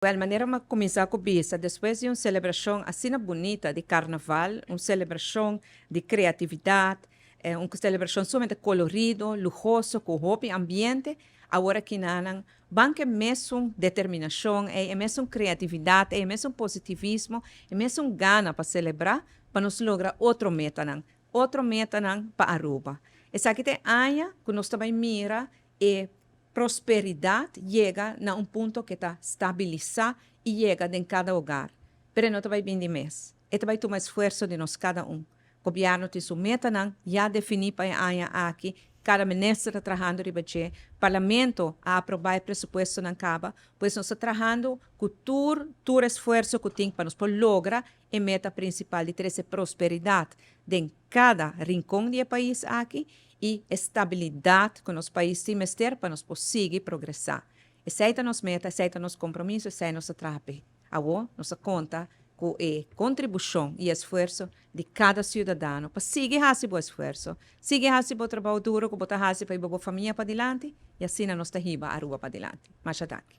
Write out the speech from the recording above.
Well, manera m'a cuminsa cu bisa, despues di un celebracion asina bunita di Carnaval, un celebracion di creatividad, un celebracion sumamente colorido, luhoso, cu hopi ambiente, awor aki nan ban cu e mesun determinacion, e mesun creatividad, e mesun positivismo, e mesun gana pa celebra, pa nos logra otro metanan, otro metanan pa Aruba. Esaki ta e aña cu nos tambe mira e prosperidad yega na un punto cu ta stabilisa y yega den cada hogar. Pero no ta bay bin di mes. E ta bay tuma esfuerso di nos cada un. Gobierno tin su metanan ya defini pa e aña aki, cada minister ta trahando riba dje, Parlamento a aproba e presupuestonan caba, pues nos ta trahando cu tur tur esfuerso cu tin pa nos por logra e meta principal di trece prosperidad den cada rincon di e pais aki y estabilidad cu nos pais tin mester pa nos por sigui progresa. Esey ta nos meta, esey ta nos compromiso, esey nos ta traha p'e. Awo nos ta conta cu e contribucion y esfuerso di cada ciudadano pa sigui haci bo esfuerso, sigui haci bo trabou duro cu bo ta haci pa hiba bo famia padilanti y asina nos ta hiba Aruba padilanti. Masha danki.